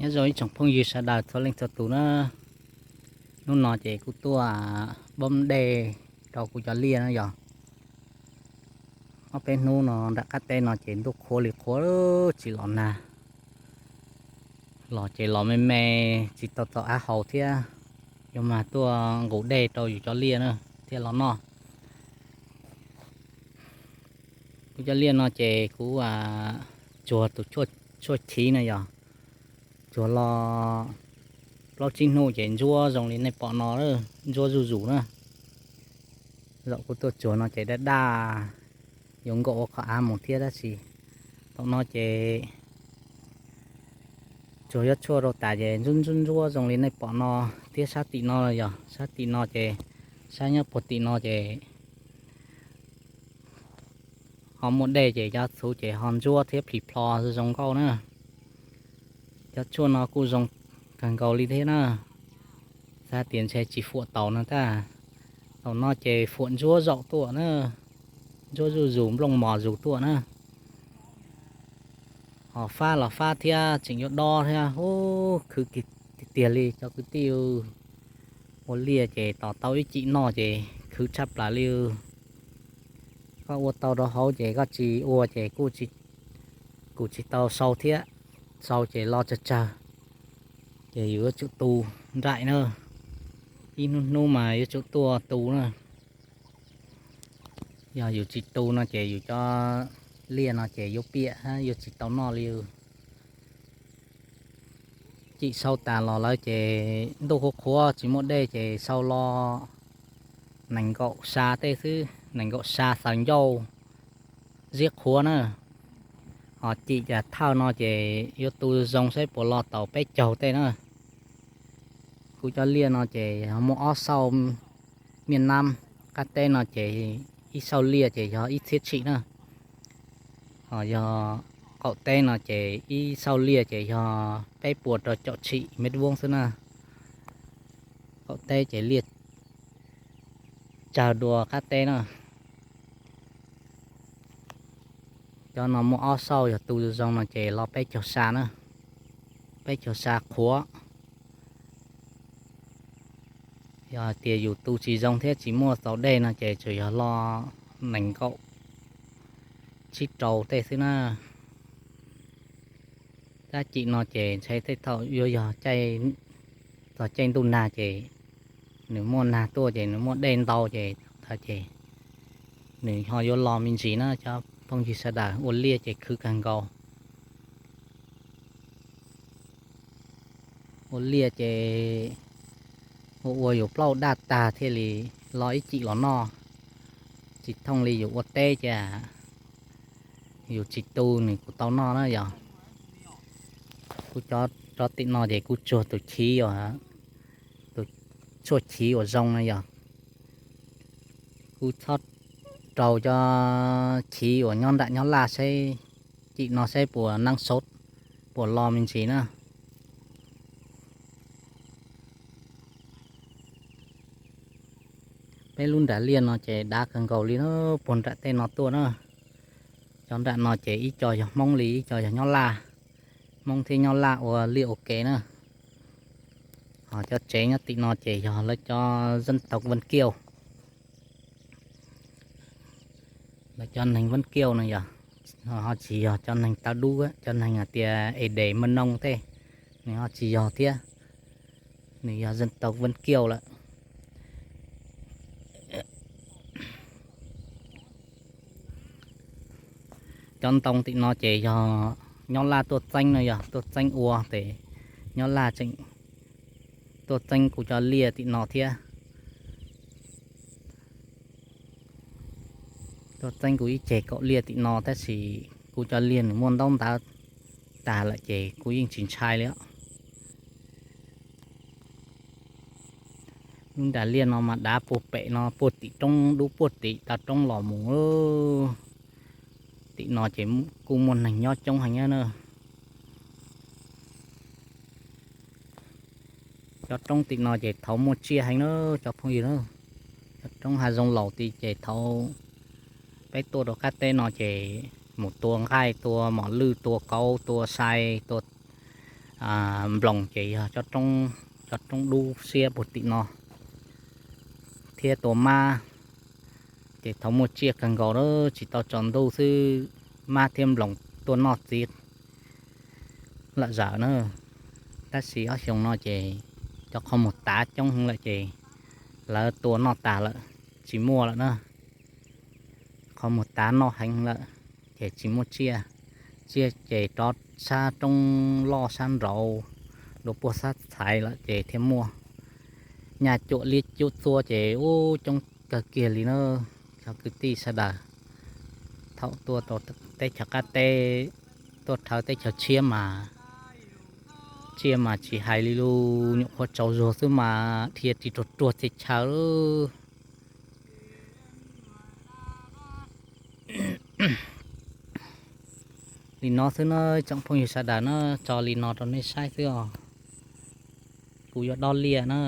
Nyob zoo ib tsoom phooj ywg sawv daws txhua leej txhua tus na. Hnub no ces kuj tuaj npab dej rau kuv cov liaj na yog. Ob peb hnub no nram qab teb no ces ntuj qhuav li qhuav, tsis los nag. Los ces los me me, tsis tau txaus ab haus thiab. Yuav mas tuaj nqus dej rau yus cov liaj na thiaj los noj. Kuv cov liaj no ces kuv tsuag tus tshuaj chiv na yog, tsuag los plaub tsib hnub ces ntsuab zoo li nej pom no, ntsuab zuj zus na. Zaum kuv tuaj tsuag no ces daj daj, yuav nkaum ua qhov av mus thiab tab sis thaum no ces tsuag yuav tshuaj rau tas ces ntsuab ntsuab ntsuab zoo li nej pom no thiab sab tim no yog, sab tim no ces, sab nyob puag tim no ces ho muaj dej ces cov txhuv ces ho ntsuab thiab plhis plho zoo nkauj na. Cov tshuaj no kuj zoo kawg nkaus li thiab na. Xav tias ntshe tsis fuam taus no tab, thaum no ces fuam ntsuab zaum tuaj na, ntsuab zuj zus nplooj mos zus tuaj na. Ho fab los fab thiab tseem yuav dob thiab, ub, khwv tiag tiag li cov kwv tij. Ua liaj ces tos tau ib cim noj ces khwv tshaj plaws li. Koj ua tau rau hauv ces koj tsis ua ces kuj tsis tau sau thiab, sau ces lo tsawg tsawg. Ces yus yuav tsum tu nraim na, ib hnub hnub mas yuav tsum tuaj tu na. Yog yus tsis tu no ces yus cov liaj no ces yuav piam, yuav tsis tau noj li. Cim sau tas los lawm ces ntuj qhuav qhuav tsis muaj dej ces sau lo nees nkaum sa tej xwb, nees nkaum sa xaws ncauj ziab qhuav na. Ho cim cas thawj no ces yuav tu zoo saib puas lo tau peb caug tej na. Kuv cov liaj no ces muaj ob xauj miaj nab, qab teb no ces ib xauj liaj ces yog ib txhiab tshim na. Ho yog qaum teb no ces ib xauj liaj ces yog peb puas rau caum tshim mev vuob xwb na. Qaum teb ces liaj tsawg dua qab teb na. Cov no muaj ob xauj yog tu zoo no ces lo peb caug sa na, peb caug sa qhuav. Yog hais tias yus tu tsis zoo thiab tsis muaj txaus dej no ces tsuas yog lo nees nkaum tsib rau tej xwb na. Tab cim no ces ntshe tej thaum yuav yog txog caij ntuj nag ces nws muaj nag tuaj ces nws muaj dej ntau ces, ces nws ho yuav lo me ntsis na. Cov phooj ywg sawv daws, ua liaj ces khwv kawg nkaus. Ua liaj ces ua ua yus plaub daj tag thiaj li lo ib cim los noj. Tsis thooj li yus ua teb ces yus tsis tu nws kuj tau noj na yog. Kuv cov tim no ces kuv tsuag tus chiv, tus tshuaj chiv uas zoo na yog. Kuv txhob rau cov chiv uas nyob nram nyob laj saib, cim no saib puas neeb saub, puas lo me ntsis na. Peb lub nram liaj no ces dav kawg nkaus li na, puag nram tej no tuaj na. Cov nram no ces ib co yog Hmoob li, ib co yog nyob laj. Hmoob thiab nyob laj ua liaj ua ke na. Ho cov tsev nyob tim no ces yog lawv cov dân tộc Vân Kiều. Lawv cov neeg Vân Kiều no yog, ho tsis yog cov neeg tav dub, cov neeg hais tias Ê Đê Mơ Nông tej, nws ho tsis yog thiab. Nws yog dân tộc Vân Kiều lawm. Cov ntoo tim no ces yog nyob laj tuaj txeeb no yog, tuaj txeeb ua ces nyob laj tseem tuaj txeeb kuv cov liaj tim no thiab. Tuaj txeeb kuv ib ceg kaum liaj tim no tab sis kuv cov liaj nws muaj ntaub ntawv tag lawm ces kuv yeej tsis ntshai li os. Lub nram liaj no mas dav puag pem no, puag tim roob dub puag tim tav roob los mus. Tim no ces kuj muaj neeg nyob coob heev na. Cov roob tim no ces thaud muaj tsiaj heev na cov phooj ywg na. Cov roob hav zoov laus tid ces thaud peb tuaj rau qab teb no ces mus tua nqaij, tua mom lwj, tua kauv, tua sai, tua nploos ces yog cov roob dub siab puag tim no thiab tua mab. Ces thaum muaj tsiaj kawg nkaus lawm, tsis tau tsaus ntuj xwb, mab thiab nploos tuaj noj txiv lawm zawm na. Tab sis ob xyoos no ces cov qhov muag tav coob heev lawm ces lawv tua noj tas lawm, tsis muaj lawm na. Qhov muag tav noj heev lawm ces tsis muaj tsiaj. Tsiaj ces rov sab roob loj sab nraud, dua puag sab txhais lawm ces thiaj muaj. Nyaj cuam liab cuam txua ces ub coob kawg kiag li na. Cov kwv tij sawv daws, thaum tuaj tau teb chaws qab teb, tuaj rhawv teb chaws tshiab mas tsiaj mas tsis hais li lus, nyuam qhuav tsaus zuag xwb mas dhia ris ruag ruag txhia chaw lawm. Li no xwb na, tsoom phooj ywg sawv daws na, tso li no rau nej saib xwb os. Kuv yuav dob liaj na.